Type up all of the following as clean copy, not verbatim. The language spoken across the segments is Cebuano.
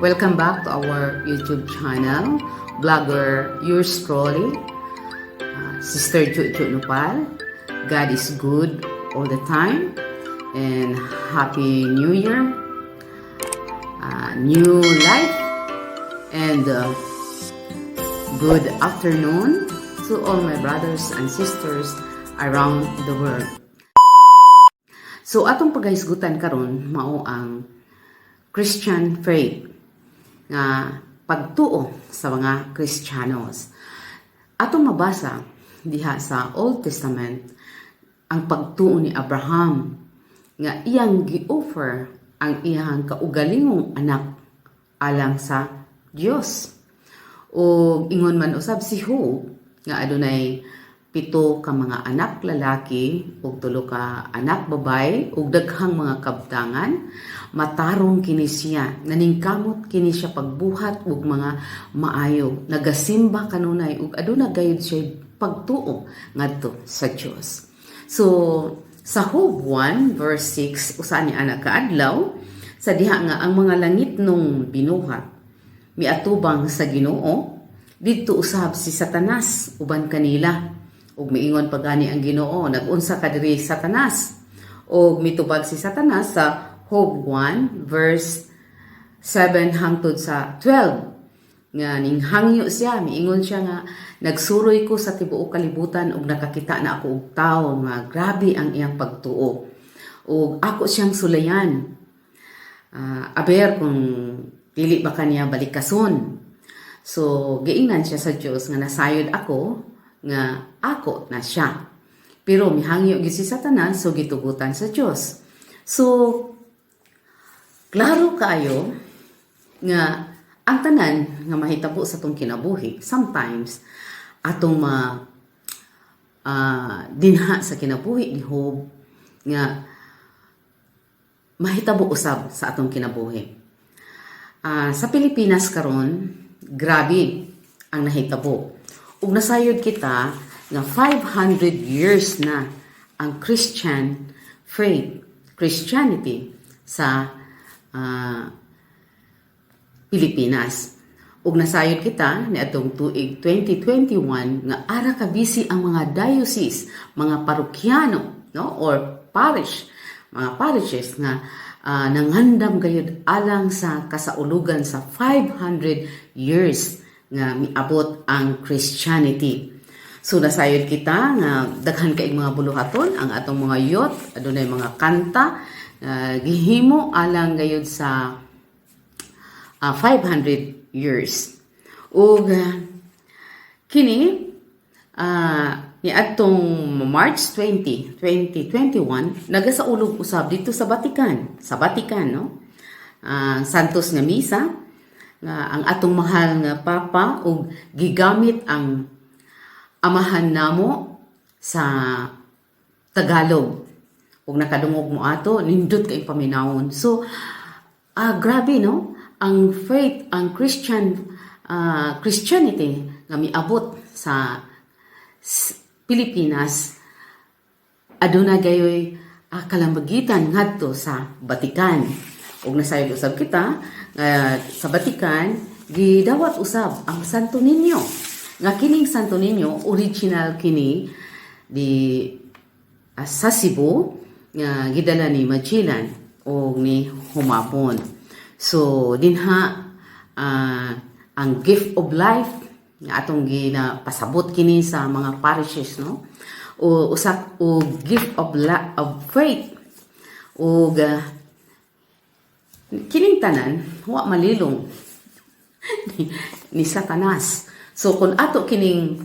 Welcome back to our YouTube channel, blogger yours truly, Sister Juju Nupal. God is good all the time and Happy New Year, new life, and good afternoon to all my brothers and sisters around the world. So atong paghisgutan karon mao ang Christian faith nga pagtuo sa mga Kristiyanos. Atong mabasa diha sa Old Testament ang pagtuo ni Abraham nga iyang gi-offer ang iyang kaugalingong anak alang sa Dios. O ingon man usab si Job nga adunay pito ka mga anak lalaki ug tulo ka anak babay ug daghang mga kabtangan, matarong kini siya, naningkamot kini siya pagbuhat og mga maayo, nagasimba kanunay ug aduna gayud siya pagtuo ngadto sa Dios. So sa Job 1 verse 6, usa ni ana kaadlaw sa diha nga ang mga langit nung binuhat miatubang sa Ginoo, didto usab si Satanas uban kanila. Ug miingon pa gani ang Ginoo, "Nag-unsa ka diri, Satanas?" Ug mitubag si Satanas sa Job 1 verse 7 hangtod sa 12 nga ning hangyo siya, miingon siya nga, "Nagsuroy ko sa tibuok kalibutan ug nakakita na ako og tawo nga grabe ang iyang pagtuo ug ako siyang sulayan, aber kung dili ba kaniya balikason." So giingnan siya sa Dios nga nasayod ako nga ako na siya. Pero mihangyo gyud si Satanas, so gitugutan sa Dios. So klaro kaayo nga ang tanan nga mahitabo sa atong kinabuhi, sometimes atong ma dinha sa kinabuhi ni Job nga mahitabo usab sa atong kinabuhi. Sa Pilipinas karon, grabe ang nahitabo. Ug nasayod kita nga 500 years na ang Christian faith, Christianity sa Pilipinas. Ug nasayod kita niadtong tuig 2021 nga ara ka busy ang mga diocese, mga parokyano, no, or parish, mga parishes nga nangandam gayud alang sa kasaulugan sa 500 years nga miabot ang Christianity. So nasayod kita nga daghan kay mga buluhaton ang atong mga youth, adunay mga kanta gihimo alang gayud sa 500 years. Ug kini niadtong March 20, 2021, nagasaulog usab dito sa Vatican, no? Ang Santos nga Misa nga ang atong mahal nga Papa ug gigamit ang Amahan Namo sa Tagalog. Ug nakadungog mo ato, nindot kay paminawon. So grabe, no? Ang faith, ang Christianity nga miabot sa Pilipinas, aduna gayoy kalambagitan ngadto sa Vatican. Ug nasayod usab kita nga sa Vatican gidawat usab ang Santo Niño. Nga kining Santo Niño, original kini di sa Cebu nga gidala ni Magellan o ni Humabon. So dinha ang gift of life nga atong ginapasabot kini sa mga parishes, no, o usak o gift of faith. Ug kining tanan wa malilong ni Satanas. So kung ato kining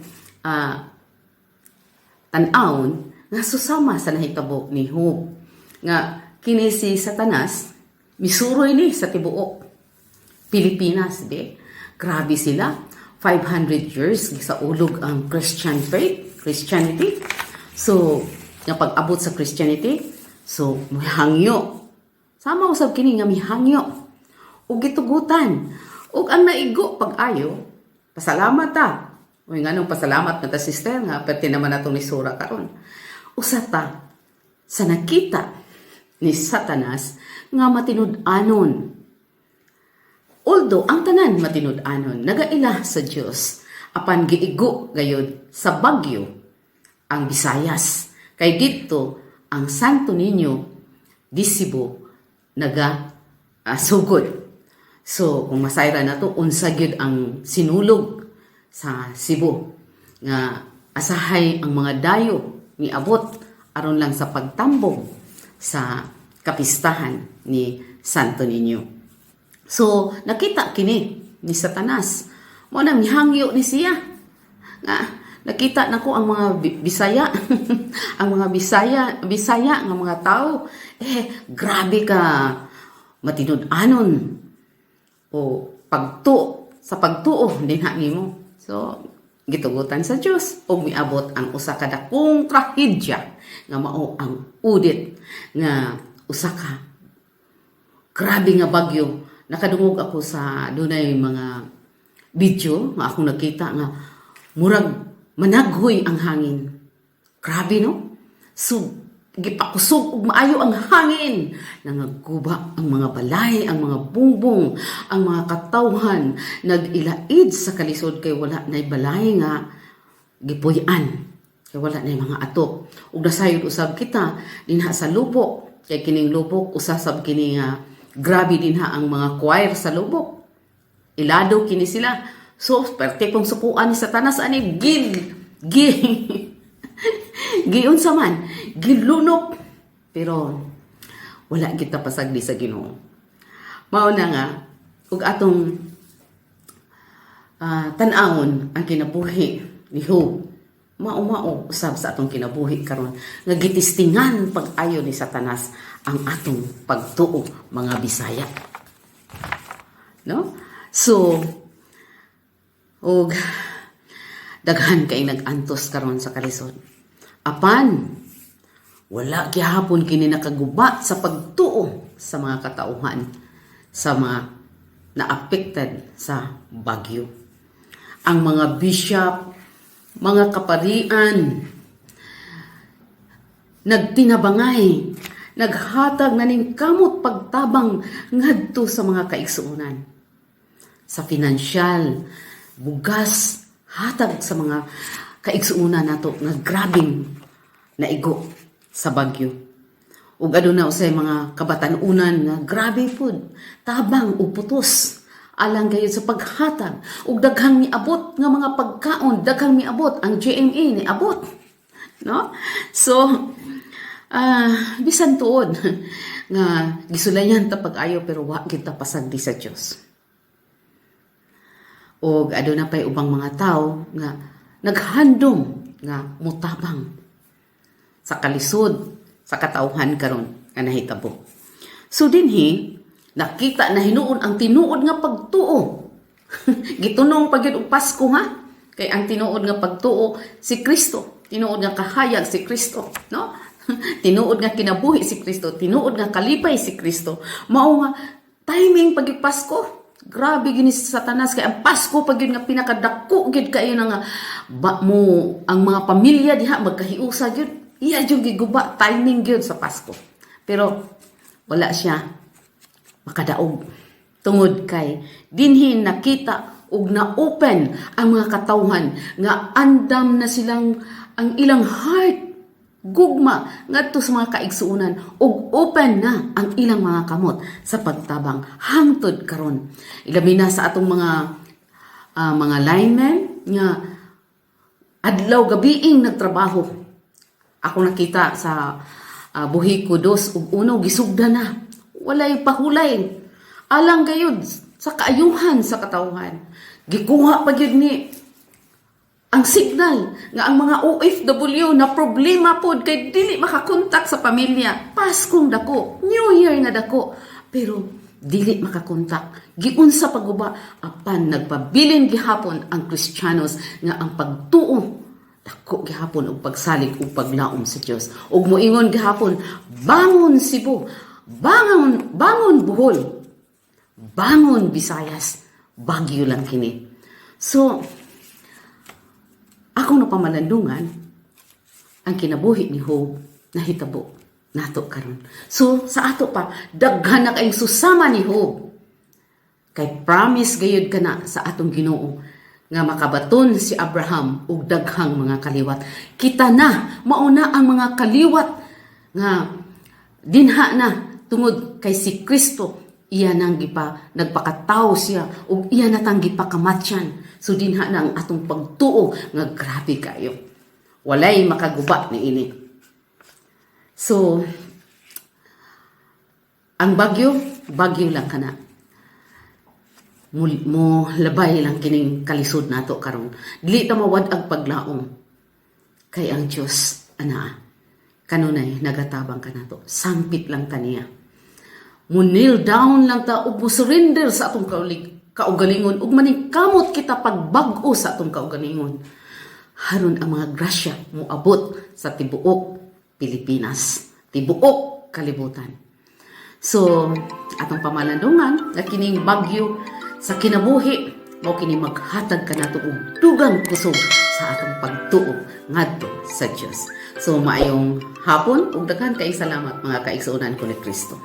tan-awon nga susama sa nahitabo ni Job nga kini si Satanas misuroy ni sa tibuok Pilipinas, di grabe sila, 500 years gisaulog ang Christian faith, Christianity. So nga pag-abot sa Christianity, so mihangyo sama usab kini nga mihangyo ug gitugutan. Ug ang naigo pag-ayo, pasalamat ta. Uy, nganong pasalamat na ta, sister, nga perti naman natong nisura karon? Usa ta sa nakita ni Satanas nga matinud-anon. Although ang tanan matinud-anon nagaila sa Dios, apan giigo gayud sa bagyo ang Visayas. Kay didto ang Santo Niño de Cebu naga sugod. So kung masayra na to, unsa gyud ang sinulog sa Cebu nga asahay ang mga dayo niabot aron lang sa pagtambong sa kapistahan ni Santo Niño. So nakita kini ni Satanas. Mao nang mihangyo ni siya. Nga nakita nako ang mga Bisaya, ang mga Bisaya, Bisaya nga mga tao eh grabe ka matinud-anon o pagtuo sa pagtuo dinha nimo. So gitugutan sa Dios ug miabot ang usa ka dakong trahedya nga mao ang Odette, nga usa ka grabe nga bagyo. Nakadungog ako sa dunay mga video nga akong nakita nga murag managhoy ang hangin. Grabe, no? So gipakusog og maayo ang hangin, nangaguba ang mga balay, ang mga bungbong, ang mga katawhan nag-ilaid sa kalisod kay wala nay balay nga gipuy-an, kay wala nay mga atop. Ug nasayod usab kita dinha sa Lubok, kay kining Lubok usa sab kini nga grabe dinha ang mga choir sa Lubok, ilado kini sila. So perte pong sukuan ni Satanas ani, gil gil giunsa man, gilunok, pero wala kita pasagdi sa Ginoo. Mao na nga ug atong tan-awon ang kinabuhi ni Job, mao-mao usab sa atong kinabuhi karon nga gitistingan pag-ayo ni Satanas ang atong pagtuo, mga Bisaya, no? So ug daghan kay nag-antos karon sa kalisod, apan wala gihapon kini nakaguba sa pagtuo sa mga katauhan, sa mga na-affected sa bagyo. Ang mga bishop, mga kaparian, nagtinabangay, naghatag na ning kamot pagtabang ngadto sa mga kaigsuonan. Sa financial, bugas, hatag sa mga kaigsuonan nato nga grabing naigo sa bagyo. Ug aduna usay mga kabatan-unan nga grabe pud tabang ug putos alang gayud sa paghatag, ug daghang miabot nga mga pagkaon, daghang miabot ang GMA, niabot, no? So bisan tuod nga gisulayan ta pag-ayo, pero wa kita pasagdi sa Dios. Ug aduna pay ubang mga tao nga naghandom nga mutabang sa kalisod sa katawhan karon nga nahitabo. So dinhi nakita na hinuon ang tinuod nga pagtuo. Gitunong pa gyud og Pasko ha. Kay ang tinuod nga pagtuo si Kristo, tinuod nga kahayag si Kristo, no? Tinuod nga kinabuhi si Kristo, tinuod nga kalipay si Kristo. Mao nga timing pag Pasko. Grabe gini si Satanas kay ang Pasko pag yun nga pinakadako gyud kayo na nga ba mo ang mga pamilya diha magkahiusa gyud. Iya gyud giguba timing gyud sa Pasko. Pero wala siya makadaog tungod kay dinhi nakita ug na-open ang mga katawhan nga andam na silang ang ilang heart gugma ngadto sa mga kaigsuonan ug open na ang ilang mga kamot sa pagtabang hangtod karon, ilabi na sa atong mga linemen nga adlaw gabiing nagtrabaho. Ako nakita sa Bohicon 2 ug 1, gisugda na, walay pahulay alang gayud sa kaayuhan sa katawhan. Gikuha pa gyud ni ang signal nga ang mga OFW na problema pod kay dili makakontak sa pamilya. Paskong dako, New Year nga dako, pero dili makakontak. Giunsa paguba, apan nagpabilin gihapon ang Kristiyanos nga ang pagtuo dako gihapon og pagsalig ug paglaom sa Dios. Ug moingon gihapon, "Bangon Cebu, bangon, bangon Bohol, bangon Visayas, bagyo lang kini." So akong napamalandungan, ang kinabuhi ni Job nahitabo nato karon. So sa ato pa, daghan na kayong susama ni Job. Kay promise gayud kana sa atong Ginoo nga makabaton si Abraham og daghang mga kaliwat. Kita na, mauna ang mga kaliwat nga dinha na tungod kay si Kristo, iya nang gipa nagpakatawo siya ug iya na tang gipakamatyan. So dinha na ang atong pagtuo nga grabe kayo. Walay makaguba niini. So ang bagyo, bagyo lang kana. Mo labay lang kining kalisod nato karon. Dili ta mawad-ag paglaom. Kay ang Dios anaa. Kanunay nagatabang kanato. Sampit lang kaniya. Mo kneel down lang ta ug mo surrender sa atong kaugalingon ug maningkamot kita pagbag-o sa atong kaugalingon. Haron ang mga grasya moabot sa tibuok Pilipinas, tibuok kalibutan. So, atong pamalandungan na kining bagyo sa kinabuhi mao kini maghatag kanato og dugang kusog sa atong pagtuo ngadto sa Dios. So maayong hapon ug daghan kay salamat, mga kaigsuonan ko ni Kristo.